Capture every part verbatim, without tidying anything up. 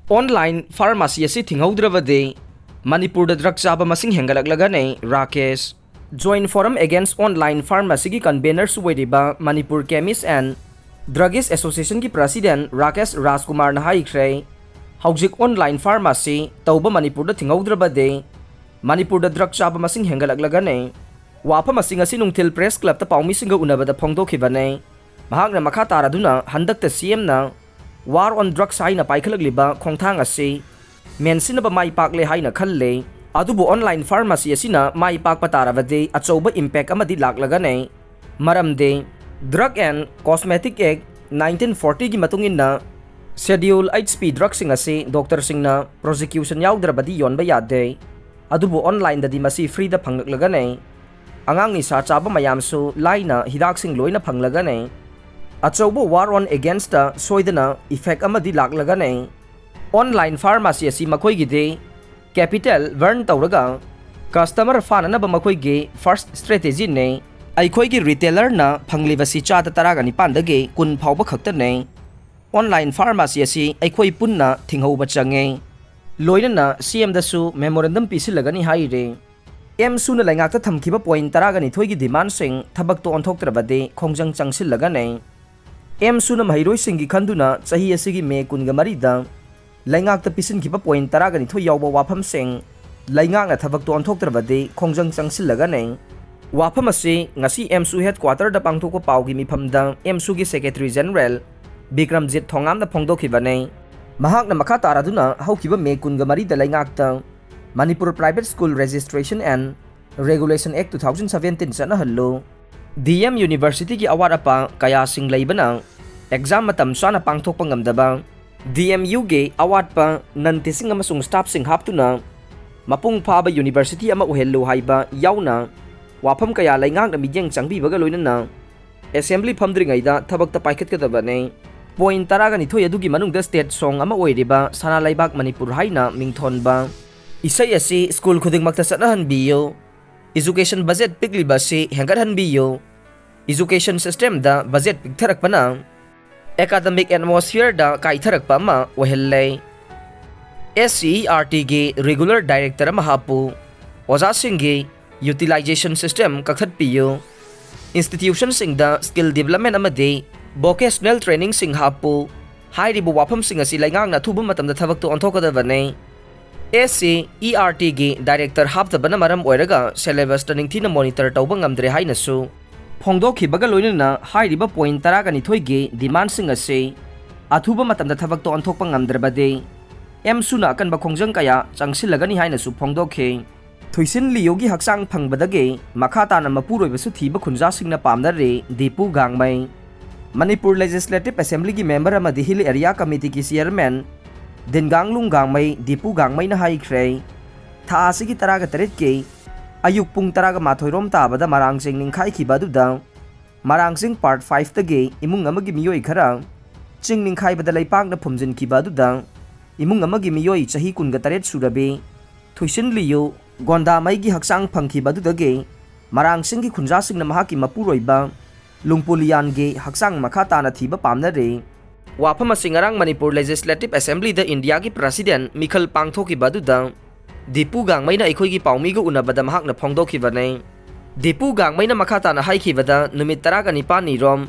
Online pharmacy ꯑꯁꯤ ꯊꯤꯡꯍꯧꯗ꯭ꯔꯕꯗꯤ ꯃꯅꯤꯄꯨꯔꯗ drug ꯆꯥꯕ ꯃꯁꯤꯡ ꯍꯦꯟꯒꯠꯂꯛꯂꯒꯅꯤ, Rakesh. Joint Forum Against Online Pharmacyꯒꯤ convenerꯁꯨ ꯑꯣꯏꯔꯤꯕ Manipur Chemist and Druggist Associationꯒꯤ president Rakesh ꯔꯥꯖꯀꯨꯃꯥꯔꯅ ꯍꯥꯏꯈ꯭ꯔꯦ, ꯍꯧꯖꯤꯛ online pharmacy ꯇꯧꯕ ꯃꯅꯤꯄꯨꯔꯗ ꯊꯤꯡꯍꯧꯗ꯭ꯔꯕꯗꯤ ꯃꯅꯤꯄꯨꯔꯗ drug ꯆꯥꯕ ꯃꯁꯤꯡ ꯍꯦꯟꯒꯠꯂꯛꯂꯒꯅꯤ꯫ ꯋꯥꯐꯝ ꯑꯁꯤ ꯉꯁꯤ ꯅꯨꯡꯊꯤꯜ Press Clubꯇ ꯄꯥꯎꯃꯤꯁꯤꯡꯒ ꯎꯅꯕꯗ ꯐꯣꯡꯗꯣꯛꯈꯤꯕꯅꯤ꯫ ꯃꯍꯥꯛꯅ ꯃꯈꯥ ꯇꯥꯔꯗꯨꯅ ꯍꯟꯗꯛꯇ CMꯅ War on Drugs ꯍꯥꯏꯅ ꯄꯥꯏꯈꯠꯂꯛꯂꯤꯕ ꯈꯣꯡꯊꯥꯡ ꯑꯁꯤ ꯃꯦꯟꯁꯤꯟꯅꯕ ꯃꯥꯏ ꯄꯥꯛꯂꯦ ꯍꯥꯏꯅ ꯈꯜꯂꯤ꯫ ꯑꯗꯨꯕꯨ online pharmacy ꯑꯁꯤꯅ ꯃꯥꯏ ꯄꯥꯛꯄ ꯇꯥꯔꯕꯗꯤ ꯑꯆꯧꯕ impact ꯑꯃꯗꯤ ꯂꯥꯛꯂꯒꯅꯤ꯫ ꯃꯔꯝꯗꯤ Drug and Cosmetic Act nineteen fortyꯒꯤ ꯃꯇꯨꯡ ꯏꯟꯅ Schedule H P drugꯁꯤꯡ ꯑꯁꯤ doctorꯁꯤꯡꯅ prosecution ꯌꯥꯎꯗ꯭ꯔꯕꯗꯤ ꯌꯣꯟꯕ ꯌꯥꯗꯦ꯫ ꯑꯗꯨꯕꯨ onlineꯗꯗꯤ ꯃꯁꯤ freeꯗ ꯐꯪꯂꯛꯂꯒꯅꯤ꯫ ꯑꯉꯥꯡ ꯅꯤꯁꯥ ꯆꯥꯕ ꯃꯌꯥꯝꯁꯨ ꯂꯥꯏꯅ ꯍꯤꯗꯥꯛꯁꯤꯡ ꯂꯣꯏꯅ ꯐꯪꯂꯒꯅꯤ꯫ ꯑꯆꯧꯕ War on Againstꯇ ꯁꯣꯏꯗꯅ effect ꯑꯃꯗꯤ ꯂꯥꯛꯂꯒꯅꯤ꯫ Online pharmacy ꯑꯁꯤ ꯃꯈꯣꯏꯒꯤꯗꯤ capital burn ꯇꯧꯔꯒ customer ꯐꯥꯅꯅꯕ ꯃꯈꯣꯏꯒꯤ first strategyꯅꯤ꯫ ꯑꯩꯈꯣꯏꯒꯤ retailerꯅ ꯐꯪꯂꯤꯕꯁꯤ ꯆꯥꯗ ꯇꯔꯥꯒ ꯅꯤꯄꯥꯟꯗꯒꯤ ꯀꯨꯟ ꯐꯥꯎꯕ ꯈꯛꯇꯅꯤ꯫ Online pharmacy ꯑꯁꯤ ꯑꯩꯈꯣꯏ ꯄꯨꯟꯅ ꯊꯤꯡꯍꯧꯕ ꯆꯪꯉꯤ꯫ ꯂꯣꯏꯅꯅ CMꯗꯁꯨ memorandum ꯄꯤꯁꯤꯜꯂꯒꯅꯤ ꯍꯥꯏꯔꯤ꯫ AMSUꯅ ꯂꯩꯉꯥꯛꯇ ꯊꯝꯈꯤꯕ point ꯇꯔꯥꯒ ꯅꯤꯊꯣꯏꯒꯤ demandꯁꯤꯡ ꯊꯕꯛꯇ ꯑꯣꯟꯊꯣꯛꯇ꯭ꯔꯕꯗꯤ ꯈꯣꯡꯖꯪ ꯆꯪꯁꯤꯜꯂꯒꯅꯤ꯫ AMSUꯅ ꯃꯍꯩꯔꯣꯏꯁꯤꯡꯒꯤ ꯈꯟꯗꯨꯅ ꯆꯍꯤ ꯑꯁꯤꯒꯤ May ꯀꯨꯟꯒ ꯃꯔꯤꯗ ꯂꯩꯉꯥꯛꯇ ꯄꯤꯁꯤꯟꯈꯤꯕ point ꯇꯔꯥꯒ ꯅꯤꯊꯣꯏ ꯌꯥꯎꯕ ꯋꯥꯐꯝꯁꯤꯡ ꯂꯩꯉꯥꯛꯅ ꯊꯕꯛꯇ ꯑꯣꯟꯊꯣꯛꯇ꯭ꯔꯕꯗꯤ ꯈꯣꯡꯖꯪ ꯆꯪꯁꯤꯜꯂꯒꯅꯤ꯫ ꯋꯥꯐꯝ ꯑꯁꯤ ꯉꯁꯤ AMSU headquarterꯗ ꯄꯥꯡꯊꯣꯛꯄ ꯄꯥꯎꯒꯤ ꯃꯤꯐꯝꯗ AMSUꯒꯤ Secretary General ꯕꯤꯀ꯭ꯔꯝꯖꯤꯠ ꯊꯣꯉꯥꯝꯅ ꯐꯣꯡꯗꯣꯛꯈꯤꯕꯅꯤ꯫ ꯃꯍꯥꯛꯅ ꯃꯈꯥ ꯇꯥꯔꯗꯨꯅ ꯍꯧꯈꯤꯕ May ꯀꯨꯟꯒ ꯃꯔꯤꯗ ꯂꯩꯉꯥꯛꯇ Manipur Private School Registration and Regulation Act two thousand seventeen ꯆꯠꯅꯍꯜꯂꯨ꯫ DM Universityꯒꯤ ꯑꯋꯥꯠ ꯑꯄꯥ ꯀꯌꯥꯁꯤꯡ ꯂꯩꯕꯅ exam ꯃꯇꯝ ꯆꯥꯅ ꯄꯥꯡꯊꯣꯛꯄ ꯉꯝꯗꯕ, DMUꯒꯤ ꯑꯋꯥꯠꯄ non teaching ꯑꯃꯁꯨꯡ staffꯁꯤꯡ ꯍꯥꯞꯇꯨꯅ ꯃꯄꯨꯡ ꯐꯥꯕ university ꯑꯃ ꯑꯣꯏꯍꯜꯂꯨ ꯍꯥꯏꯕ ꯌꯥꯎꯅ ꯋꯥꯐꯝ ꯀꯌꯥ ꯂꯩꯉꯥꯛꯅ ꯃꯤꯠꯌꯦꯡ ꯆꯪꯕꯤꯕꯒ ꯂꯣꯏꯅꯅ assembly ꯐꯝꯗ꯭ꯔꯤꯉꯩꯗ ꯊꯕꯛꯇ ꯄꯥꯏꯈꯠꯀꯗꯕꯅꯤ꯫ Point ꯇꯔꯥꯒ ꯅꯤꯊꯣꯏ ꯑꯗꯨꯒꯤ ꯃꯅꯨꯡꯗ state song ꯑꯃ ꯑꯣꯏꯔꯤꯕ ꯁꯅꯥ ꯂꯩꯕꯥꯛ ꯃꯅꯤꯄꯨꯔ ꯍꯥꯏꯅ ꯃꯤꯡꯊꯣꯟꯕ ꯏꯁꯩ ꯑꯁꯤ school ꯈꯨꯗꯤꯡꯃꯛꯇ ꯆꯠꯅꯍꯟꯕꯤꯌꯨ꯫ Education budget ꯄꯤꯛꯂꯤꯕ ꯑꯁꯤ ꯍꯦꯟꯒꯠꯍꯟꯕꯤꯌꯨ꯫ Education systemꯗ budget ꯄꯤꯛꯊꯔꯛꯄꯅ academic atmosphereꯗ ꯀꯥꯏꯊꯔꯛꯄ ꯑꯃ ꯑꯣꯏꯍꯜꯂꯦ꯫ ꯑꯦꯁ ꯁꯤ ꯏ ꯑꯥꯔ ꯇꯤꯒꯤ ꯔꯤꯒꯨꯂꯔ ꯗꯥꯏꯔꯦꯛꯇꯔ ꯑꯃ ꯍꯥꯞꯄꯨ꯫ ꯑꯣꯖꯥꯁꯤꯡꯒꯤ ꯌꯨꯇꯤꯂꯥꯏꯖꯦꯁꯟ ꯁꯤꯁꯇꯦꯝ ꯀꯛꯊꯠꯄꯤꯌꯨ꯫ ꯏꯟꯁꯇꯤꯇ꯭ꯌꯨꯁꯟꯁꯤꯡꯗ ꯁ꯭ꯀꯤꯜ ꯗꯤꯕꯂꯞꯃꯦꯟ ꯑꯃꯗꯤ ꯚꯣꯀꯦꯁꯅꯦꯜ ꯇ꯭ꯔꯦꯅꯤꯡꯁꯤꯡ ꯍꯥꯞꯄꯨ꯫ ꯍꯥꯏꯔꯤꯕ ꯋꯥꯐꯝꯁꯤꯡ ꯑꯁꯤ ꯂꯩꯉꯥꯛꯅ ꯑꯊꯨꯕ ꯃꯇꯝꯗ ꯊꯕꯛꯇ ꯑꯣꯟꯊꯣꯛꯀꯗꯕꯅꯤ꯫ ꯑꯦꯁ ꯁꯤ ꯏ ꯑꯥꯔ ꯇꯤꯒꯤ ꯗꯥꯏꯔꯦꯛꯇꯔ ꯍꯥꯞꯇꯕꯅ ꯃꯔꯝ ꯑꯣꯏꯔꯒ ꯁꯦꯂꯦꯕꯁꯇ ꯅꯤꯡꯊꯤꯅ ꯃꯣꯅꯤꯇꯔ ꯇꯧꯕ ꯉꯝꯗ꯭ꯔꯦ ꯍꯥꯏꯅꯁꯨ ꯐꯣꯡꯗꯣꯛꯈꯤꯕꯒ ꯂꯣꯏꯅꯅ ꯍꯥꯏꯔꯤꯕ ꯄꯣꯏꯟ ꯇꯔꯥꯒ ꯅꯤꯊꯣꯏꯒꯤ ꯗꯤꯃꯥꯟꯁꯤꯡ ꯑꯁꯤ ꯑꯊꯨꯕ ꯃꯇꯝꯗ ꯊꯕꯛꯇ ꯑꯣꯟꯊꯣꯛꯄ ꯉꯝꯗ꯭ꯔꯕꯗꯤ ꯑꯦꯝꯁꯨꯅ ꯑꯀꯟꯕ ꯈꯣꯡꯖꯪ ꯀꯌꯥ ꯆꯪꯁꯤꯜꯂꯒꯅꯤ ꯍꯥꯏꯅꯁꯨ ꯐꯣꯡꯗꯣꯛꯈꯤ꯫ ꯊꯨꯏꯁꯤꯟ ꯂꯤꯌꯨꯒꯤ ꯍꯛꯆꯥꯡ ꯐꯪꯕꯗꯒꯤ ꯃꯈꯥ ꯇꯥꯅ ꯃꯄꯨꯔꯣꯏꯕꯁꯨ ꯊꯤꯕ ꯈꯨꯟꯖꯥꯁꯤꯡꯅ ꯄꯥꯝꯅꯔꯤ ꯗꯤꯄꯨ ꯒꯥꯡꯃꯩ꯫ ꯃꯅꯤꯄꯨꯔ ꯂꯦꯖꯤꯁꯂꯦꯇꯤꯚ ꯑꯦꯁꯦꯝꯕ꯭ꯂꯤꯒꯤ ꯃꯦꯝꯕꯔ ꯑꯃꯗꯤ ꯍꯤꯜ ꯑꯦꯔꯤꯌꯥ ꯀꯃꯤꯇꯤꯒꯤ ꯆꯤꯌꯔꯃꯦꯟ ꯗꯤꯟꯒꯥꯡꯂꯨꯡ ꯒꯥꯡꯃꯩ ꯗꯤꯄꯨ ꯒꯥꯡꯃꯩꯅ ꯍꯥꯏꯈ꯭ꯔꯦ꯫ ꯊꯥ ꯑꯁꯤꯒꯤ ꯇꯔꯥꯒ ꯇꯔꯦꯠꯀꯤ ꯑꯌꯨꯛ ꯄꯨꯡ ꯇꯔꯥꯒ ꯃꯥꯊꯣꯏ ꯔꯣꯝ ꯇꯥꯕꯗ ꯃꯔꯥꯡ ꯆꯤꯡ ꯅꯤꯡꯈꯥꯏꯈꯤꯕ ꯑꯗꯨꯗ ꯃꯔꯥꯡ ꯆꯤꯡ ꯄꯥꯔꯠ ꯐꯥꯏꯚꯇꯒꯤ ꯏꯃꯨꯡ ꯑꯃꯒꯤ ꯃꯤꯑꯣꯏ ꯈꯔ ꯆꯤꯡ ꯅꯤꯡꯈꯥꯏꯕꯗ ꯂꯩꯄꯥꯛꯅ ꯐꯨꯝꯖꯤꯟꯈꯤꯕ ꯑꯗꯨꯗ ꯏꯃꯨꯡ ꯑꯃꯒꯤ ꯃꯤꯑꯣꯏ ꯆꯍꯤ ꯀꯨꯟꯒ ꯇꯔꯦꯠ ꯁꯨꯔꯕꯤ ꯊꯨꯏꯁꯤꯟ ꯂꯤꯌꯨ ꯒꯣꯟꯗꯥꯃꯩꯒꯤ ꯍꯛꯆꯥꯡ ꯐꯪꯈꯤꯕ ꯑꯗꯨꯗꯒꯤ ꯃꯔꯥꯡꯁꯤꯡꯒꯤ ꯈꯨꯟꯖꯥꯁꯤꯡꯅ ꯃꯍꯥꯛꯀꯤ ꯃꯄꯨꯔꯣꯏꯕ ꯂꯨꯡꯄꯨꯂꯤꯌꯥꯟꯒꯤ ꯍꯛꯆꯥꯡ ꯃꯈꯥ ꯇꯥꯅ ꯊꯤꯕ ꯄꯥꯝꯅꯔꯤ꯫ ꯋꯥꯐꯝ ꯑꯁꯤ ꯉꯔꯥꯡ ꯃꯅꯤꯄꯨꯔ ꯂꯦꯖꯤꯁꯂꯦꯇꯤꯚ ꯑꯦꯁꯦꯝꯕ꯭ꯂꯤꯗ ꯏꯟꯗꯤꯌꯥꯒꯤ ꯄ꯭ꯔꯁꯤꯗꯦꯟ ꯃꯤꯈꯜ ꯄꯥꯡꯊꯣꯛꯈꯤꯕ ꯑꯗꯨꯗ ꯗꯤꯄꯨ ꯒꯥꯡꯃꯩꯅ ꯑꯩꯈꯣꯏꯒꯤ ꯄꯥꯎꯃꯤꯒ ꯎꯅꯕꯗ ꯃꯍꯥꯛꯅ ꯐꯣꯡꯗꯣꯛꯈꯤꯕꯅꯤ꯫ ꯗꯤꯄꯨ ꯒꯥꯡꯃꯩꯅ ꯃꯈꯥ ꯇꯥꯅ ꯍꯥꯏꯈꯤꯕꯗ ꯅꯨꯃꯤꯠ ꯇꯔꯥꯒ ꯅꯤꯄꯥꯜꯅꯤ ꯔꯣꯝ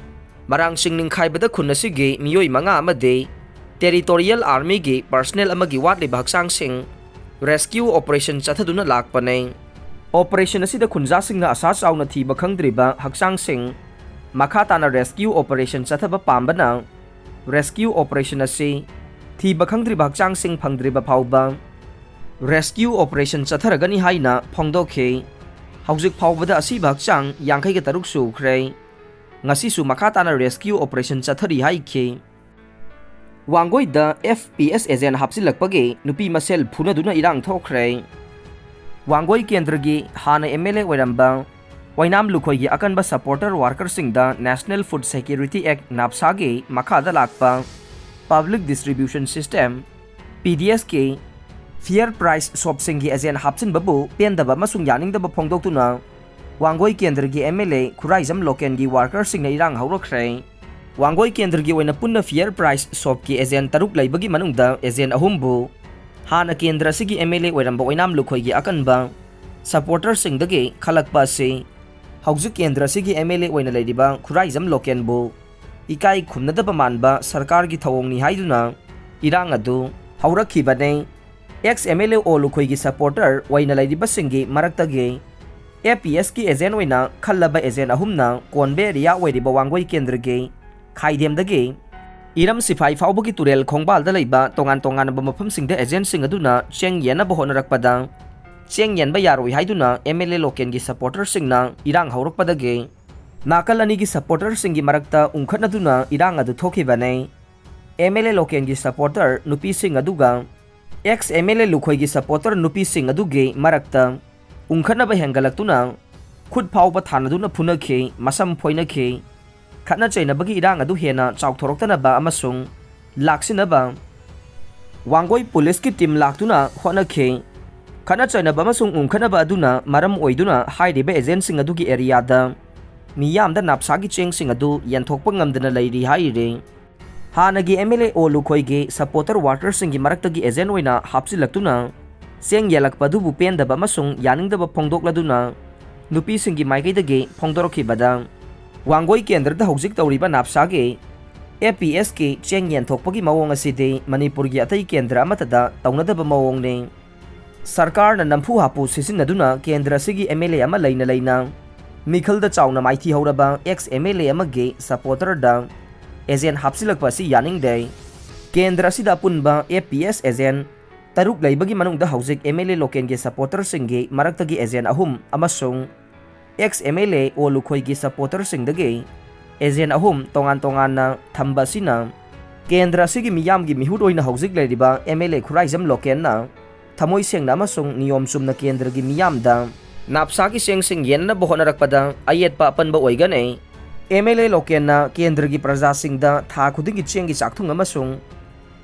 ꯃꯔꯥꯡꯁꯤꯡ ꯅꯤꯡꯈꯥꯏꯕꯗ ꯈꯨꯟ ꯑꯁꯤꯒꯤ ꯃꯤꯑꯣꯏ ꯃꯉꯥ ꯑꯃꯗꯤ ꯇꯦꯔꯤꯇꯣꯔꯤꯌꯦꯜ ꯑꯥꯔꯃꯤꯒꯤ ꯄꯔꯁꯅꯦꯜ ꯑꯃꯒꯤ ꯋꯥꯠꯂꯤꯕ ꯍꯛꯆꯥꯡꯁꯤꯡ ꯔꯦꯁꯀ꯭ꯌꯨ ꯑꯣꯄꯔꯦꯁꯟ ꯆꯠꯊꯗꯨꯅ ꯂꯥꯛꯄꯅꯤ꯫ ꯑꯣꯄꯔꯦꯁꯟ ꯑꯁꯤꯗ ꯈꯨꯟꯖꯥꯁꯤꯡꯅ ꯑꯁꯥ ꯆꯥꯎꯅ ꯊꯤꯕ ꯈꯪꯗ꯭ꯔꯤꯕ ꯍꯛꯆꯥꯡꯁꯤꯡ ꯃꯈꯥ ꯇꯥꯅ ꯔꯦꯁꯀ꯭ꯌꯨ ꯑꯣꯄꯔꯦꯁꯟ ꯆꯠꯊꯕ ꯄꯥꯝꯕꯅ ꯔꯦꯁꯀ꯭ꯌꯨ ꯑꯣꯄꯔꯦꯁꯟ ꯑꯁꯤ ꯊꯤꯕ ꯈꯪꯗ꯭ꯔꯤꯕ ꯍꯛꯆꯥꯡꯁꯤꯡ ꯐꯪꯗ꯭ꯔꯤꯕ ꯐꯥꯎꯕ ꯔꯦꯁꯀ꯭ꯌꯨ ꯑꯣꯄꯔꯦꯁꯟ ꯆꯠꯊꯔꯒꯅꯤ ꯍꯥꯏꯅ ꯐꯣꯡꯗꯣꯛꯈꯤ꯫ ꯍꯧꯖꯤꯛ ꯐꯥꯎꯕꯗ ꯑꯁꯤꯕ ꯍꯛꯆꯥꯡ ꯌꯥꯡꯈꯩꯒ ꯇꯔꯨꯛ ꯁꯨꯈ꯭ꯔꯦ꯫ ꯉꯁꯤꯁꯨ ꯃꯈꯥ ꯇꯥꯅ ꯔꯦꯁꯀ꯭ꯌꯨ ꯑꯣꯄꯔꯦꯁꯟ ꯆꯠꯊꯔꯤ ꯍꯥꯏꯈꯤ꯫ ꯋꯥꯡꯒꯣꯏꯗ ꯑꯦꯐ ꯄꯤ ꯑꯦꯁ ꯑꯦꯖꯦꯟ ꯍꯥꯞꯆꯤꯜꯂꯛꯄꯒꯤ ꯅꯨꯄꯤ ꯃꯁꯦꯜ ꯐꯨꯅꯗꯨꯅ ꯏꯔꯥꯡ ꯊꯣꯛꯈ꯭ꯔꯦ꯫ ꯋꯥꯡꯒꯣꯏ ꯀꯦꯟꯗ꯭ꯔꯒꯤ ꯍꯥꯟꯅ ꯑꯦꯝ ꯑꯦꯜ ꯑꯦ ꯑꯣꯏꯔꯝꯕ ꯑꯣꯏꯅꯥꯝ ꯂꯨꯈꯣꯏꯒꯤ ꯑꯀꯟꯕ ꯁꯄꯣꯔꯇꯔ ꯋꯥꯔꯀꯔꯁꯤꯡꯗ National Food Security Act, ꯅꯥꯞꯁꯥꯒꯤ ꯃꯈꯥꯗ ꯂꯥꯛꯄ public distribution system, P D ꯑꯦꯁꯀꯤ ꯐꯤꯌꯔ ꯄ꯭ꯔꯥꯏꯁ ꯁꯣꯞꯁꯤꯡꯒꯤ ꯑꯦꯖꯦꯟ ꯍꯥꯞꯆꯤꯟꯕꯕꯨ ꯄꯦꯟꯗꯕ ꯑꯃꯁꯨꯡ ꯌꯥꯅꯤꯡꯗꯕ ꯐꯣꯡꯗꯣꯛꯇꯨꯅ ꯋꯥꯡꯒꯣꯏ ꯀꯦꯟꯗ꯭ꯔꯒꯤ ꯑꯦꯝ ꯑꯦꯜ ꯑꯦ ꯈꯨꯔꯥꯏꯖꯝ ꯂꯣꯀꯦꯟꯒꯤ ꯋꯥꯔꯀꯔꯁꯤꯡꯅ ꯏꯔꯥꯡ ꯍꯧꯔꯛꯈ꯭ꯔꯦ꯫ ꯋꯥꯡꯒꯣꯏ ꯀꯦꯟꯗ꯭ꯔꯒꯤ ꯑꯣꯏꯅ ꯄꯨꯟꯅ ꯐꯤꯌꯔ ꯄ꯭ꯔꯥꯏꯁ ꯁꯣꯞꯀꯤ ꯑꯦꯖꯦꯟ ꯇꯔꯨꯛ ꯂꯩꯕꯒꯤ ꯃꯅꯨꯡꯗ ꯑꯦꯖꯦꯟ ꯑꯍꯨꯝꯕꯨ ꯍꯥꯟꯅ ꯀꯦꯟꯗ꯭ꯔ ꯑꯁꯤꯒꯤ ꯑꯦꯝ ꯑꯦꯜ ꯑꯦ ꯑꯣꯏꯔꯝꯕ ꯑꯣꯏꯅꯥꯝ ꯂꯨꯈꯣꯏꯒꯤ ꯑꯀꯟꯕ ꯁꯄꯣꯔꯇꯔꯁꯤꯡꯗꯒꯤ ꯈꯜꯂꯛꯄ ꯑꯁꯤ ꯍꯧꯖꯤꯛ ꯀꯦꯟꯗ꯭ꯔ ꯑꯁꯤꯒꯤ ꯑꯦꯝ ꯑꯦꯜ ꯑꯦ ꯑꯣꯏꯅ ꯂꯩꯔꯤꯕ ꯈꯨꯔꯥꯏꯖꯝ ꯂꯣꯀꯦꯟꯕꯨ ꯏꯀꯥꯏ ꯈꯨꯝꯅꯗꯕ ꯃꯥꯟꯕ ꯁꯔꯀꯥꯔꯒꯤ ꯊꯧꯑꯣꯡꯅꯤ ꯍꯥꯏꯗꯨꯅ ꯏꯔꯥꯡ ꯑꯗꯨ ꯍꯧꯔꯛꯈꯤꯕꯅꯤ꯫ ꯑꯦꯛꯁ ꯑꯦꯝ ꯑꯦꯜ ꯑꯦ ꯑꯣ ꯂꯨꯈꯣꯏꯒꯤ ꯁꯄꯣꯔꯇꯔ ꯑꯣꯏꯅ ꯂꯩꯔꯤꯕꯁꯤꯡꯒꯤ ꯃꯔꯛꯇꯒꯤ ꯑꯦ ꯄꯤ ꯑꯦꯁꯀꯤ ꯑꯦꯖꯦꯟ ꯑꯣꯏꯅ ꯈꯜꯂꯕ ꯑꯦꯖꯦꯟ ꯑꯍꯨꯝꯅ ꯀꯣꯟꯕ ꯑꯦꯔꯤꯌꯥ ꯑꯣꯏꯔꯤꯕ ꯋꯥꯡꯒꯣꯏ ꯀꯦꯟꯗ꯭ꯔꯒꯤ ꯈꯥꯏꯗꯦꯝꯗꯒꯤ ꯏꯔꯝ ꯁꯤꯐꯥꯏ ꯐꯥꯎꯕꯒꯤ ꯇꯨꯔꯦꯜ ꯈꯣꯡꯕꯥꯜꯗ ꯂꯩꯕ ꯇꯣꯉꯥꯟ ꯇꯣꯉꯥꯟꯕ ꯃꯐꯝꯁꯤꯡꯗ ꯑꯦꯖꯦꯟꯁꯤꯡ ꯑꯗꯨꯅ ꯆꯦꯡ ꯌꯦꯟꯅꯕ ꯍꯣꯠꯅꯔꯛꯄꯗ ꯆꯦꯡ ꯌꯦꯟꯕ ꯌꯥꯔꯣꯏ ꯍꯥꯏꯗꯨꯅ ꯑꯦꯝ ꯑꯦꯜ ꯑꯦ ꯂꯣꯀꯦꯟꯒꯤ ꯁꯄꯣꯔꯇꯔꯁꯤꯡꯅ ꯏꯔꯥꯡ ꯍꯧꯔꯛꯄꯗꯒꯤ ꯅꯥꯀꯜ ꯑꯅꯤꯒꯤ ꯁꯄꯣꯔꯇꯔꯁꯤꯡꯒꯤ ꯃꯔꯛꯇ ꯎꯪꯈꯠꯅꯗꯨꯅ ꯏꯔꯥꯡ ꯑꯗꯨ ꯊꯣꯛꯈꯤꯕꯅꯤ꯫ ꯑꯦꯝ ꯑꯦꯜ ꯑꯦ ꯂꯣꯀꯦꯟꯒꯤ ꯁꯄꯣꯔꯇꯔ ꯅꯨꯄꯤꯁꯤꯡ ꯑꯗꯨꯒ ꯑꯦꯛꯁ ꯑꯦꯝ ꯑꯦꯜ ꯑꯦ ꯂꯨꯈꯣꯏꯒꯤ ꯁꯄꯣꯔꯇꯔ ꯅꯨꯄꯤꯁꯤꯡ ꯑꯗꯨꯒꯤ ꯃꯔꯛꯇ ꯎꯪꯈꯠꯅꯕ ꯍꯦꯟꯒꯠꯂꯛꯇꯨꯅ ꯈꯨꯠ ꯐꯥꯎꯕ ꯊꯥꯅꯗꯨꯅ ꯐꯨꯅꯈꯤ, ꯃꯁꯝ ꯐꯣꯏꯅꯈꯤ꯫ ꯈꯠꯅ ꯆꯩꯅꯕꯒꯤ ꯏꯔꯥꯡ ꯑꯗꯨ ꯍꯦꯟꯅ ꯆꯥꯎꯊꯣꯔꯛꯇꯅꯕ ꯑꯃꯁꯨꯡ ꯂꯥꯛꯁꯤꯟꯅꯕ ꯋꯥꯡꯒꯣꯏ ꯄꯨꯂꯤꯁꯀꯤ ꯇꯤꯝ ꯂꯥꯛꯇꯨꯅ ꯍꯣꯠꯅꯈꯤ꯫ ꯈꯠꯅ ꯆꯩꯅꯕ ꯑꯃꯁꯨꯡ ꯎꯪꯈꯠꯅꯕ ꯑꯗꯨꯅ ꯃꯔꯝ ꯑꯣꯏꯗꯨꯅ ꯍꯥꯏꯔꯤꯕ ꯑꯦꯖꯦꯟꯁꯤꯡ ꯑꯗꯨꯒꯤ ꯑꯦꯔꯤꯌꯥꯗ ꯃꯤꯌꯥꯝꯗ ꯅꯥꯞꯁꯥꯒꯤ ꯆꯦꯡꯁꯤꯡ ꯑꯗꯨ ꯌꯦꯟꯊꯣꯛꯄ ꯉꯝꯗꯅ ꯂꯩꯔꯤ ꯍꯥꯏꯔꯤ꯫ ꯍꯥꯟꯅꯒꯤ ꯑꯦꯝ ꯑꯦꯜ ꯑꯦ ꯑꯣ ꯂꯨꯈꯣꯏꯒꯤ ꯁꯄꯣꯔꯇꯔ ꯋꯥꯔꯀꯔꯁꯤꯡꯒꯤ ꯃꯔꯛꯇꯒꯤ ꯑꯦꯖꯦꯟ ꯑꯣꯏꯅ ꯍꯥꯞꯆꯤꯜꯂꯛꯇꯨꯅ ꯆꯦꯡ ꯌꯦꯜꯂꯛꯄ ꯑꯗꯨꯕꯨ ꯄꯦꯟꯗꯕ ꯑꯃꯁꯨꯡ ꯌꯥꯅꯤꯡꯗꯕ ꯐꯣꯡꯗꯣꯛꯂꯗꯨꯅ ꯅꯨꯄꯤꯁꯤꯡꯒꯤ ꯃꯥꯏꯀꯩꯗꯒꯤ ꯐꯣꯡꯗꯣꯔꯛꯈꯤꯕꯗ ꯋꯥꯡꯒꯣꯏ ꯀꯦꯟꯗ꯭ꯔꯗ ꯍꯧꯖꯤꯛ ꯇꯧꯔꯤꯕ ꯅꯥꯞꯁꯥꯒꯤ ꯑꯦ ꯄꯤ ꯑꯦꯁꯀꯤ ꯆꯦꯡ ꯌꯦꯟꯊꯣꯛꯄꯒꯤ ꯃꯑꯣꯡ ꯑꯁꯤꯗꯤ ꯃꯅꯤꯄꯨꯔꯒꯤ ꯑꯇꯩ ꯀꯦꯟꯗ꯭ꯔ ꯑꯃꯠꯇꯗ ꯇꯧꯅꯗꯕ ꯃꯑꯣꯡꯅꯤ꯫ ꯁꯔꯀꯥꯔꯅ ꯅꯝꯐꯨ ꯍꯥꯐꯨ ꯁꯤꯖꯤꯟꯅꯗꯨꯅ ꯀꯦꯟꯗ꯭ꯔ ꯑꯁꯤꯒꯤ ꯑꯦꯝ ꯑꯦꯜ ꯑꯦ ꯑꯃ ꯂꯩꯅ ꯂꯩꯅ ꯃꯤꯈꯜꯗ ꯆꯥꯎꯅ ꯃꯥꯏꯊꯤ ꯍꯧꯔꯕ ꯑꯦꯛꯁ ꯑꯦꯝ ꯑꯦꯜ ꯑꯦ ꯑꯃꯒꯤ ꯁꯄꯣꯔꯇꯔꯗ ꯑꯦꯖꯦꯟ ꯍꯥꯞꯆꯤꯜꯂꯛꯄ ꯑꯁꯤ ꯌꯥꯅꯤꯡꯗꯦ꯫ ꯀꯦꯟꯗ꯭ꯔ ꯑꯁꯤꯗ ꯑꯄꯨꯟꯕ ꯑꯦ ꯄꯤ ꯑꯦꯁ ꯑꯦꯖꯦꯟ ꯇꯔꯨꯛ ꯂꯩꯕꯒꯤ ꯃꯅꯨꯡꯗ ꯍꯧꯖꯤꯛ ꯑꯦꯝ ꯑꯦꯜ ꯑꯦ ꯂꯣꯀꯦꯜꯒꯤ ꯁꯄꯣꯔꯇꯔꯁꯤꯡꯒꯤ ꯃꯔꯛꯇꯒꯤ ꯑꯦꯖꯦꯟ ꯑꯍꯨꯝ ꯑꯃꯁꯨꯡ ꯑꯦꯛꯁ ꯑꯦꯝ ꯑꯦꯜ ꯑꯦ ꯑꯣ ꯂꯨꯈꯣꯏꯒꯤ ꯁꯄꯣꯔꯇꯔꯁꯤꯡꯗꯒꯤ ꯑꯦꯖꯦꯟ ꯑꯍꯨꯝ ꯇꯣꯉꯥꯟ ꯇꯣꯉꯥꯟꯅ ꯊꯝꯕ ꯑꯁꯤꯅ ꯀꯦꯟꯗ꯭ꯔ ꯑꯁꯤꯒꯤ ꯃꯤꯌꯥꯝꯒꯤ ꯃꯤꯍꯨꯠ ꯑꯣꯏꯅ ꯍꯧꯖꯤꯛ ꯂꯩꯔꯤꯕ ꯑꯦꯝ ꯑꯦꯜ ꯑꯦ ꯈꯨꯔꯥꯏꯖꯝ ꯂꯣꯀꯦꯜꯅ ꯊꯃꯣꯏ ꯁꯦꯡꯅ ꯑꯃꯁꯨꯡ ꯅꯤꯌꯣꯝ ꯆꯨꯝꯅ ꯀꯦꯟꯗ꯭ꯔꯒꯤ ꯃꯤꯌꯥꯝꯗ ꯅꯥꯞꯁꯥꯒꯤ ꯆꯦꯡꯁꯤꯡ ꯌꯦꯟꯅꯕ ꯍꯣꯠꯅꯔꯛꯄꯗ ꯑꯌꯦꯠꯄ ꯑꯄꯟꯕ ꯑꯣꯏꯒꯅꯤ꯫ ꯑꯦꯝ ꯑꯦꯜ ꯑꯦ ꯂꯣꯀꯦꯜꯅ ꯀꯦꯟꯗ꯭ꯔꯒꯤ ꯄ꯭ꯔꯖꯥꯁꯤꯡꯗ ꯊꯥ ꯈꯨꯗꯤꯡꯒꯤ ꯆꯦꯡꯒꯤ ꯆꯥꯛꯊꯨꯡ ꯑꯃꯁꯨꯡ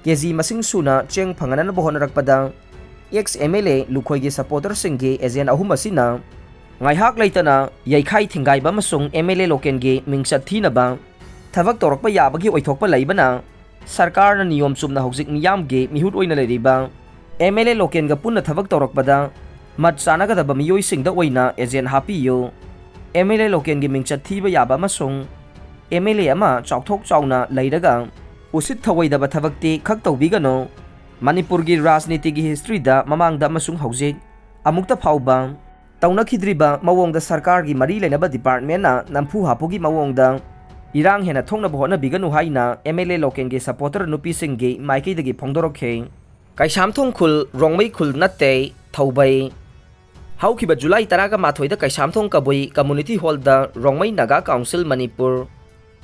ꯀꯦ ꯖꯤ ꯃꯁꯤꯡ ꯁꯨꯅ ꯆꯦꯡ ꯐꯪꯍꯟꯅꯕ ꯍꯣꯠꯅꯔꯛꯄꯗ ꯑꯦꯛꯁ ꯑꯦꯝ ꯑꯦꯜ ꯑꯦ ꯂꯨꯈꯣꯏꯒꯤ ꯁꯄꯣꯔꯇꯔꯁꯤꯡꯒꯤ ꯑꯦꯖꯦꯟ ꯑꯍꯨꯝ ꯑꯁꯤꯅ ꯉꯥꯏꯍꯥꯛ ꯂꯩꯇꯅ ꯌꯩꯈꯥꯏ ꯊꯤꯡꯒꯥꯏꯕ ꯑꯃꯁꯨꯡ ꯑꯦꯝ ꯑꯦꯜ ꯑꯦ ꯂꯣꯀꯦꯜꯒꯤ ꯃꯤꯡꯆꯠ ꯊꯤꯅꯕ ꯊꯕꯛ ꯇꯧꯔꯛꯄ ꯌꯥꯕꯒꯤ ꯑꯣꯏꯊꯣꯛꯄ ꯂꯩꯕꯅ ꯁꯔꯀꯥꯔꯅ ꯅꯤꯌꯣꯝ ꯆꯨꯝꯅ ꯍꯧꯖꯤꯛ ꯃꯤꯌꯥꯝꯒꯤ ꯃꯤꯍꯨꯠ ꯑꯣꯏꯅ ꯂꯩꯔꯤꯕ ꯑꯦꯝ ꯑꯦꯜ ꯑꯦ ꯂꯣꯀꯦꯜꯒ ꯄꯨꯟꯅ ꯊꯕꯛ ꯇꯧꯔꯛꯄꯗ ꯃꯠ ꯆꯥꯅꯒꯗꯕ ꯃꯤꯑꯣꯏꯁꯤꯡꯗ ꯑꯣꯏꯅ ꯑꯦꯖꯦꯟ ꯍꯥꯞꯄꯤꯌꯨ꯫ ꯑꯦꯝ ꯑꯦꯜ ꯑꯦ ꯂꯣꯀꯦꯜꯒꯤ ꯃꯤꯡꯆꯠ ꯊꯤꯕ ꯌꯥꯕ ꯑꯃꯁꯨꯡ ꯑꯦꯝ ꯑꯦꯜ ꯑꯦ ꯑꯃ ꯆꯥꯎꯊꯣꯛ ꯆꯥꯎꯅ ꯂꯩꯔꯒ ꯎꯁꯤꯠ ꯊꯑꯣꯏꯗꯕ ꯊꯕꯛꯇꯤ ꯈꯛ ꯇꯧꯕꯤꯒꯅꯨ꯫ ꯃꯅꯤꯄꯨꯔꯒꯤ ꯔꯥꯖꯅꯤꯇꯤꯒꯤ ꯍꯤꯁꯇ꯭ꯔꯤꯗ ꯃꯃꯥꯡꯗ ꯑꯃꯁꯨꯡ ꯍꯧꯖꯤꯛ ꯑꯃꯨꯛꯇ ꯐꯥꯎꯕ ꯇꯧꯅꯈꯤꯗ꯭ꯔꯤꯕ ꯃꯑꯣꯡꯗ ꯁꯔꯀꯥꯔꯒꯤ ꯃꯔꯤ ꯂꯩꯅꯕ ꯗꯤꯄꯥꯔꯠꯃꯦꯟꯅ ꯅꯝꯐꯨ ꯍꯥꯐꯨꯒꯤ ꯃꯑꯣꯡꯗ ꯏꯔꯥꯡ ꯍꯦꯟꯅ ꯊꯣꯛꯅꯕ ꯍꯣꯠꯅꯕꯤꯒꯅꯨ ꯍꯥꯏꯅ ꯑꯦꯝ ꯑꯦꯜ ꯑꯦ ꯂꯣꯀꯦꯜꯒꯤ ꯁꯄꯣꯔꯇꯔ ꯅꯨꯄꯤꯁꯤꯡꯒꯤ ꯃꯥꯏꯀꯩꯗꯒꯤ ꯐꯣꯡꯗꯣꯔꯛꯈꯤ꯫ ꯀꯩꯁꯥꯝꯊꯣꯡ ꯈꯨꯜ ꯔꯣꯡꯃꯩ ꯈꯨꯜ ꯅꯠꯇꯦ, ꯊꯧꯕꯩ꯫ ꯍꯧꯈꯤꯕ ꯖꯨꯂꯥꯏ ꯇꯔꯥꯒ ꯃꯥꯊꯣꯏꯗ ꯀꯩꯁꯥꯝꯊꯣꯡ ꯀꯕꯨꯏ ꯀꯝꯃꯨꯅꯤꯇꯤ ꯍꯣꯜꯗ Rongmei Naga council Manipur,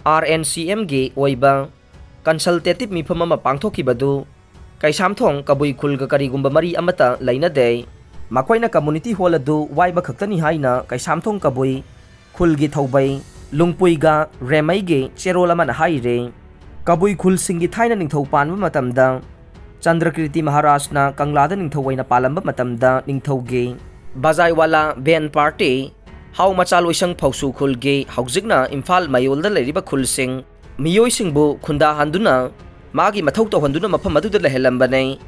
R N C ꯑꯦꯝꯒꯤ ꯑꯣꯏꯕ ꯀꯟꯁꯜꯇꯦꯇꯤꯚ ꯃꯤꯐꯝ ꯑꯃ ꯄꯥꯡꯊꯣꯛꯈꯤꯕꯗꯨ ꯀꯩꯁꯥꯝꯊꯣꯡ ꯀꯕꯨꯏ ꯈꯨꯜꯒ ꯀꯔꯤꯒꯨꯝꯕ ꯃꯔꯤ ꯑꯃꯠꯇ ꯂꯩꯅꯗꯦ꯫ ꯃꯈꯣꯏꯅ ꯀꯝꯃꯨꯅꯤꯇꯤ ꯍꯣꯜ ꯑꯗꯨ ꯋꯥꯏꯕ ꯈꯛꯇꯅꯤ ꯍꯥꯏꯅ ꯀꯩꯁꯥꯝꯊꯣꯡ ꯀꯕꯨꯏ ꯈꯨꯜꯒꯤ ꯊꯧꯕꯩ ꯂꯨꯡꯄꯨꯏꯒ ꯔꯦꯃꯩꯒꯤ ꯆꯦꯔꯣꯜ ꯑꯃꯅ ꯍꯥꯏꯔꯤ꯫ ꯀꯕꯨꯏ ꯈꯨꯜꯁꯤꯡꯒꯤ ꯊꯥꯏꯅ ꯅꯤꯡꯊꯧ ꯄꯥꯟꯕ ꯃꯇꯝꯗ ꯆꯟꯗ꯭ꯔꯀꯤꯔꯇꯤ ꯃꯍꯥꯔꯥꯖꯅ ꯀꯪꯂꯥꯗ ꯅꯤꯡꯊꯧ ꯑꯣꯏꯅ ꯄꯥꯜꯂꯝꯕ ꯃꯇꯝꯗ ꯅꯤꯡꯊꯧꯒꯤ ꯕꯖꯥꯏꯋꯥꯂꯥ ꯕꯦꯟ ꯄꯥꯔꯇꯤ, ꯍꯥꯎ ꯃꯆꯥ ꯂꯣꯏꯁꯪ ꯐꯧꯁꯨ ꯈꯨꯜꯒꯤ, ꯍꯧꯖꯤꯛꯅ ꯏꯝꯐꯥꯜ ꯃꯌꯣꯜꯗ ꯂꯩꯔꯤꯕ ꯈꯨꯜꯁꯤꯡ, ꯃꯤꯑꯣꯏꯁꯤꯡꯕꯨ ꯈꯨꯟꯗꯥꯍꯟꯗꯨꯅ ꯃꯥꯒꯤ ꯃꯊꯧ ꯇꯧꯍꯟꯗꯨꯅ ꯃꯐꯝ ꯑꯗꯨꯗ ꯂꯩꯍꯜꯂꯝꯕꯅꯤ꯫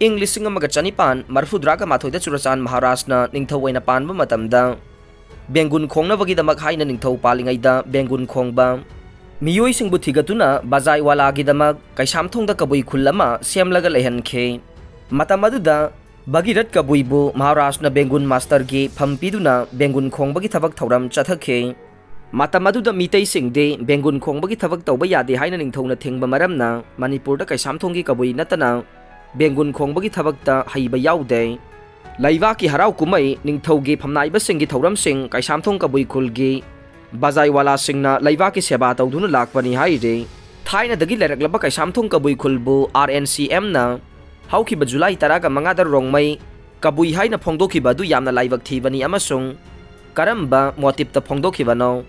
ꯏꯪ ꯂꯤꯁꯤꯡ ꯑꯃꯒ ꯆꯅꯤꯄꯥꯟ ꯃꯔꯐꯨꯇꯔꯥꯒ ꯃꯥꯊꯣꯏꯗ ꯆꯨꯔꯆꯥꯟ ꯃꯍꯥꯔꯥꯖꯅ ꯅꯤꯡꯊꯧ ꯑꯣꯏꯅ ꯄꯥꯟꯕ ꯃꯇꯝꯗ ꯕꯦꯡꯒꯨꯟ ꯈꯣꯡꯅꯕꯒꯤꯗꯃꯛ ꯍꯥꯏꯅ ꯅꯤꯡꯊꯧ ꯄꯥꯜꯂꯤꯉꯩꯗ ꯕꯦꯡꯒꯨꯟ ꯈꯣꯡꯕ ꯃꯤꯑꯣꯏꯁꯤꯡꯕꯨ ꯊꯤꯒꯠꯇꯨꯅ ꯕꯖꯥꯏꯋꯥꯂꯥꯒꯤꯗꯃꯛ ꯀꯩꯁꯥꯝꯊꯣꯡꯗ ꯀꯕꯨꯏ ꯈꯨꯜ ꯑꯃ ꯁꯦꯝꯂꯒ ꯂꯩꯍꯟꯈꯤ꯫ ꯃꯇꯝ ꯑꯗꯨꯗ ꯚꯒꯤꯔꯠ ꯀꯕꯨꯏꯕꯨ ꯃꯍꯥꯔꯥꯖꯅ ꯕꯦꯡꯒꯨꯟ ꯃꯥꯁꯇꯔꯒꯤ ꯐꯝ ꯄꯤꯗꯨꯅ ꯕꯦꯡꯒꯨꯟ ꯈꯣꯡꯕꯒꯤ ꯊꯕꯛ ꯊꯧꯔꯝ ꯆꯠꯊꯈꯤ꯫ ꯃꯇꯝ ꯑꯗꯨꯗ ꯃꯤꯇꯩꯁꯤꯡꯗꯤ ꯕꯦꯡꯒꯨꯟ ꯈꯣꯡꯕꯒꯤ ꯊꯕꯛ ꯇꯧꯕ ꯌꯥꯗꯦ ꯍꯥꯏꯅ ꯅꯤꯡꯊꯧꯅ ꯊꯤꯡꯕ ꯃꯔꯝꯅ ꯃꯅꯤꯄꯨꯔꯗ ꯀꯩꯁꯥꯝꯊꯣꯡꯒꯤ ꯀꯕꯨꯏ ꯅꯠꯇꯅ ꯕꯦꯡꯒꯨꯟ ꯈꯣꯡꯕꯒꯤ ꯊꯕꯛꯇ ꯍꯩꯕ ꯌꯥꯎꯗꯦ꯫ ꯂꯩꯕꯥꯛꯀꯤ ꯍꯔꯥꯎ ꯀꯨꯝꯍꯩ, ꯅꯤꯡꯊꯧꯒꯤ ꯐꯝꯅꯥꯏꯕꯁꯤꯡꯒꯤ ꯊꯧꯔꯝꯁꯤꯡ ꯀꯩꯁꯥꯝꯊꯣꯡ ꯀꯕꯨꯏ ꯈꯨꯜꯒꯤ ꯕꯖꯥꯏꯋꯥꯂꯥꯁꯤꯡꯅ ꯂꯩꯕꯥꯛꯀꯤ ꯁꯦꯕꯥ ꯇꯧꯗꯨꯅ ꯂꯥꯛꯄꯅꯤ ꯍꯥꯏꯔꯤ꯫ ꯊꯥꯏꯅꯗꯒꯤ ꯂꯩꯔꯛꯂꯕ ꯀꯩꯁꯥꯝꯊꯣꯡ ꯀꯕꯨꯏ ꯈꯨꯜꯕꯨ ꯑꯥꯔ ꯑꯦꯟ ꯁꯤ ꯑꯦꯝꯅ ꯍꯧꯈꯤꯕ ꯖꯨꯂꯥꯏ ꯇꯔꯥꯒ ꯃꯉꯥꯗ ꯔꯣꯡꯃꯩ ꯀꯕꯨꯏ ꯍꯥꯏꯅ ꯐꯣꯡꯗꯣꯛꯈꯤꯕ ꯑꯗꯨ ꯌꯥꯝꯅ ꯂꯥꯏꯕꯛ ꯊꯤꯕꯅꯤ ꯑꯃꯁꯨꯡ ꯀꯔꯝꯕ ꯃꯣꯇꯤꯞꯇ ꯐꯣꯡꯗꯣꯛꯈꯤꯕꯅꯣ?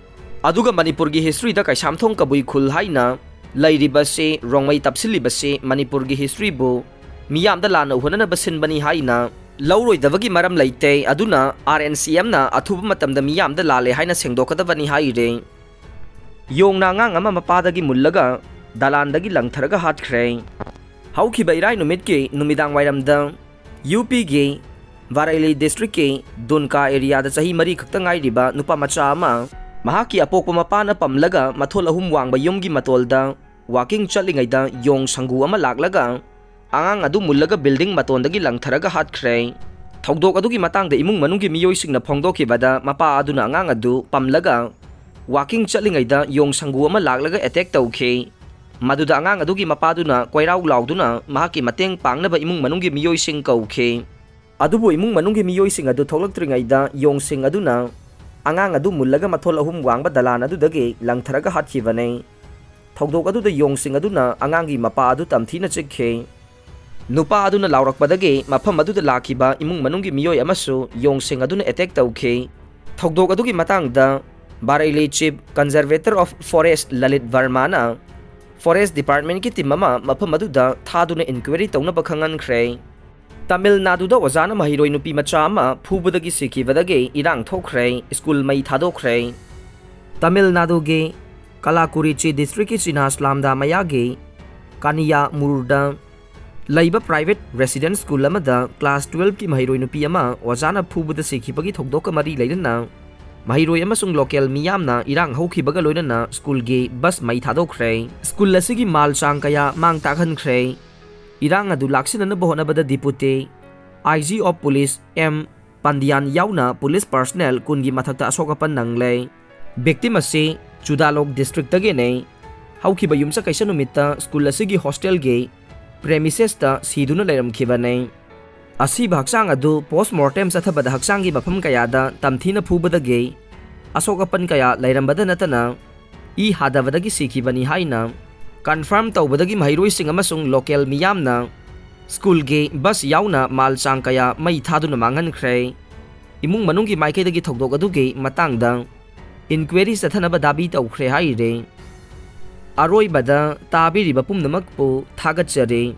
ꯑꯗꯨꯒ ꯃꯅꯤꯄꯨꯔꯒꯤ ꯍꯤꯁꯇ꯭ꯔꯤꯗ ꯀꯩꯁꯥꯝꯊꯣꯡ ꯀꯕꯨꯏ ꯈꯨꯜ ꯍꯥꯏꯅ ꯂꯩꯔꯤꯕꯁꯤ, ꯔꯣꯡꯃꯩ ꯇꯞꯁꯤꯜꯂꯤꯕꯁꯤ ꯃꯅꯤꯄꯨꯔꯒꯤ ꯍꯤꯁꯇ꯭ꯔꯤꯕꯨ ꯃꯤꯌꯥꯝꯗ ꯂꯥꯟꯅ ꯎꯍꯟꯅꯅꯕ ꯁꯤꯟꯕꯅꯤ ꯍꯥꯏꯅ ꯂꯧꯔꯣꯏꯗꯕꯒꯤ ꯃꯔꯝ ꯂꯩꯇꯦ꯫ ꯑꯗꯨꯅ ꯑꯥꯔ ꯑꯦꯟ ꯁꯤ ꯑꯦꯝꯅ ꯑꯊꯨꯕ ꯃꯇꯝꯗ ꯃꯤꯌꯥꯝꯗ ꯂꯥꯜꯂꯦ ꯍꯥꯏꯅ ꯁꯦꯡꯗꯣꯛꯀꯗꯕꯅꯤ ꯍꯥꯏꯔꯦ꯫ ꯌꯣꯡꯅ ꯑꯉꯥꯡ ꯑꯃ ꯃꯄꯥꯗꯒꯤ ꯃꯨꯜꯂꯒ ꯗꯂꯥꯟꯗꯒꯤ ꯂꯪꯊꯔꯒ ꯍꯥꯠꯈ꯭ꯔꯦ꯫ ꯍꯧꯈꯤꯕ ꯏꯔꯥꯏ ꯅꯨꯃꯤꯠꯀꯤ ꯅꯨꯃꯤꯗꯥꯡ ꯋꯥꯏꯔꯝꯗ ꯌꯨ ꯄꯤꯒꯤ ꯕꯥꯔꯩꯂꯤ ꯗꯤꯁꯇ꯭ꯔꯤꯛꯀꯤ ꯗꯨꯟꯀꯥ ꯑꯦꯔꯤꯌꯥꯗ ꯆꯍꯤ ꯃꯔꯤ ꯈꯛꯇ ꯉꯥꯏꯔꯤꯕ ꯅꯨꯄꯥ ꯃꯆꯥ ꯑꯃ ꯃꯍꯥꯛꯀꯤ ꯑꯄꯣꯛꯄ ꯃꯄꯥꯅ ꯄꯝꯂꯒ ꯃꯊꯣꯜ ꯑꯍꯨꯝ ꯋꯥꯡꯕ ꯌꯨꯝꯒꯤ ꯃꯇꯣꯜꯗ ꯋꯥꯀꯤꯡ ꯆꯠꯂꯤꯉꯩꯗ ꯌꯣꯡ ꯁꯪꯒꯨ ꯑꯃ ꯂꯥꯛꯂꯒ ꯑꯉꯥꯡ ꯑꯗꯨ ꯃꯨꯜꯂꯒ ꯕꯤꯜꯗꯤꯡ ꯃꯇꯣꯟꯗꯒꯤ ꯂꯪꯊꯔꯒ ꯍꯥꯠꯈ꯭ꯔꯦ꯫ ꯊꯧꯗꯣꯛ ꯑꯗꯨꯒꯤ ꯃꯇꯥꯡꯗ ꯏꯃꯨꯡ ꯃꯅꯨꯡꯒꯤ ꯃꯤꯑꯣꯏꯁꯤꯡꯅ ꯐꯣꯡꯗꯣꯛꯈꯤꯕꯗ, ꯃꯄꯥ ꯑꯗꯨꯅ ꯑꯉꯥꯡ ꯑꯗꯨ ꯄꯝꯂꯒ ꯋꯥꯀꯤꯡ ꯆꯠꯂꯤꯉꯩꯗ ꯌꯣꯡ ꯁꯪꯒꯨ ꯑꯃ ꯂꯥꯛꯂꯒ ꯑꯦꯇꯦꯛ ꯇꯧꯈꯤ꯫ ꯃꯗꯨꯗ ꯑꯉꯥꯡ ꯑꯗꯨꯒꯤ ꯃꯄꯥꯗꯨꯅ ꯀꯣꯏꯔꯥꯎ ꯂꯥꯎꯗꯨꯅ ꯃꯍꯥꯛꯀꯤ ꯃꯇꯦꯡ ꯄꯥꯡꯅꯕ ꯏꯃꯨꯡ ꯃꯅꯨꯡꯒꯤ ꯃꯤꯑꯣꯏꯁꯤꯡ ꯀꯧꯈꯤ꯫ ꯑꯗꯨꯕꯨ ꯏꯃꯨꯡ ꯃꯅꯨꯡꯒꯤ ꯃꯤꯑꯣꯏꯁꯤꯡ ꯑꯗꯨ ꯊꯣꯛꯂꯛꯇ꯭ꯔꯤꯉꯩꯗ ꯌꯣꯡꯁꯤꯡ ꯑꯗꯨꯅ ꯑꯉꯥꯡ ꯑꯗꯨ ꯃꯨꯜꯂꯒ ꯃꯊꯣꯜ ꯑꯍꯨꯝ ꯋꯥꯡꯕ ꯗꯂꯥꯟ ꯑꯗꯨꯗꯒꯤ ꯂꯪꯊꯔꯒ ꯍꯥꯠꯈꯤꯕꯅꯤ꯫ ꯊꯧꯗꯣꯛ ꯑꯗꯨꯗ ꯌꯣꯡꯁꯤꯡ ꯑꯗꯨꯅ ꯑꯉꯥꯡꯒꯤ ꯃꯄꯥ ꯑꯗꯨ ꯇꯝꯊꯤꯅ ꯆꯤꯛꯈꯤ꯫ ꯅꯨꯄꯥ ꯑꯗꯨꯅ ꯂꯥꯎꯔꯛꯄꯗꯒꯤ ꯃꯐꯝ ꯑꯗꯨꯗ ꯂꯥꯛꯈꯤꯕ ꯏꯃꯨꯡ ꯃꯅꯨꯡꯒꯤ ꯃꯤꯑꯣꯏ ꯑꯃꯁꯨ ꯌꯣꯡꯁꯤꯡ ꯑꯗꯨꯅ ꯑꯦꯇꯦꯛ ꯇꯧꯈꯤ꯫ ꯊꯧꯗꯣꯛ ꯑꯗꯨꯒꯤ ꯃꯇꯥꯡꯗ ꯕꯥꯔꯩꯂꯤ Chief Conservator of Forest Lalit ꯚꯔꯃꯥꯅ Forest Departmentꯀꯤ team ꯑꯃ ꯃꯐꯝ ꯑꯗꯨꯗ ꯊꯥꯗꯨꯅ inquiry ꯇꯧꯅꯕ ꯈꯪꯍꯟꯈ꯭ꯔꯦ꯫ ꯇꯥꯃꯤꯜ ꯅꯥꯗꯨꯗ ꯑꯣꯖꯥꯅ ꯃꯍꯩꯔꯣꯏ ꯅꯨꯄꯤ ꯃꯆꯥ ꯑꯃ ꯐꯨꯕꯗꯒꯤ ꯁꯤꯈꯤꯕꯗꯒꯤ ꯏꯔꯥꯡ ꯊꯣꯛꯈ꯭ꯔꯦ, ꯁ꯭ꯀꯨꯜ ꯃꯩ ꯊꯥꯗꯣꯛꯈ꯭ꯔꯦ꯫ ꯇꯥꯃꯤꯜ ꯅꯥꯗꯨꯒꯤ ꯀꯂꯥꯀꯨꯔꯤꯆꯤ ꯗꯤꯁꯇ꯭ꯔꯤꯛꯀꯤ ꯆꯤꯅꯥꯁꯂꯥꯝꯗꯥ ꯃꯌꯥꯒꯤ ꯀꯥꯅꯤꯌꯥ ꯃꯨꯔꯗ ꯂꯩꯕ private residence school ꯑꯃꯗ class twelveꯀꯤ ꯃꯍꯩꯔꯣꯏ ꯅꯨꯄꯤ ꯑꯃ ꯑꯣꯖꯥꯅ ꯐꯨꯕꯗ ꯁꯤꯈꯤꯕꯒꯤ ꯊꯧꯗꯣꯛꯀ ꯃꯔꯤ ꯂꯩꯅꯅ ꯃꯍꯩꯔꯣꯏ ꯑꯃꯁꯨꯡ local ꯃꯤꯌꯥꯝꯅ ꯏꯔꯥꯡ ꯍꯧꯈꯤꯕꯒ ꯂꯣꯏꯅꯅ ꯁ꯭ꯀꯨꯜꯒꯤ ꯕꯁ ꯃꯩ ꯊꯥꯗꯣꯛꯈ꯭ꯔꯦ꯫ ꯁ꯭ꯀꯨꯜ ꯑꯁꯤꯒꯤ ꯃꯥꯜ ꯆꯥꯡ ꯀꯌꯥ ꯃꯥꯡ ꯇꯥꯛꯍꯟꯈ꯭ꯔꯦ꯫ ꯏꯔꯥꯡ ꯑꯗꯨ ꯂꯥꯛꯁꯤꯟꯅꯅꯕ ꯍꯣꯠꯅꯕꯗ Deputy IG of Police M Pandian ꯌꯥꯎꯅ police personnel ꯀꯨꯟꯒꯤ ꯃꯊꯛꯇ ꯑꯁꯣꯛ ꯑꯄꯟ ꯅꯪꯂꯦ꯫ Victim ꯑꯁꯤ ꯆꯨꯗꯥꯂꯣꯛ districtꯇꯒꯤꯅꯤ꯫ ꯍꯧꯈꯤꯕ ꯌꯨꯝꯁꯀꯩꯁ ꯅꯨꯃꯤꯠꯇ ꯁ꯭ꯀꯨꯜ ꯑꯁꯤꯒꯤ hostelꯒꯤ premisesꯇ ꯁꯤꯗꯨꯅ ꯂꯩꯔꯝꯈꯤꯕꯅꯤ꯫ ꯑꯁꯤꯕ ꯍꯛꯆꯥꯡ ꯑꯗꯨ post mortem ꯆꯠꯊꯕꯗ ꯍꯛꯆꯥꯡꯒꯤ ꯃꯐꯝ ꯀꯌꯥꯗ ꯇꯝꯊꯤꯅ ꯐꯨꯕꯗꯒꯤ ꯑꯁꯣꯛ ꯑꯄꯟ ꯀꯌꯥ ꯂꯩꯔꯝꯕꯗ ꯅꯠꯇꯅ ꯏ ꯍꯥꯗꯕꯗꯒꯤ ꯁꯤꯈꯤꯕꯅꯤ ꯍꯥꯏꯅ confirm ꯇꯧꯕꯗꯒꯤ ꯃꯍꯩꯔꯣꯏꯁꯤꯡ ꯑꯃꯁꯨꯡ local ꯃꯤꯌꯥꯝꯅ ꯁ꯭ꯀꯨꯜꯒꯤ ꯕꯁ ꯌꯥꯎꯅ ꯃꯥꯜ ꯆꯥꯡ ꯀꯌꯥ ꯃꯩ ꯊꯥꯗꯨꯅ ꯃꯥꯡꯍꯟꯈ꯭ꯔꯦ꯫ ꯏꯃꯨꯡ ꯃꯅꯨꯡꯒꯤ ꯃꯥꯏꯀꯩꯗꯒꯤ ꯊꯧꯗꯣꯛ ꯑꯗꯨꯒꯤ ꯃꯇꯥꯡꯗ inquiry ꯆꯠꯊꯅꯕ ꯗꯥꯕꯤ ꯇꯧꯈ꯭ꯔꯦ ꯍꯥꯏꯔꯦ꯫ ꯑꯔꯣꯏꯕꯗ ꯇꯥꯕꯤꯔꯤꯕ ꯄꯨꯝꯅꯃꯛꯄꯨ ꯊꯥꯒꯠꯆꯔꯤ꯫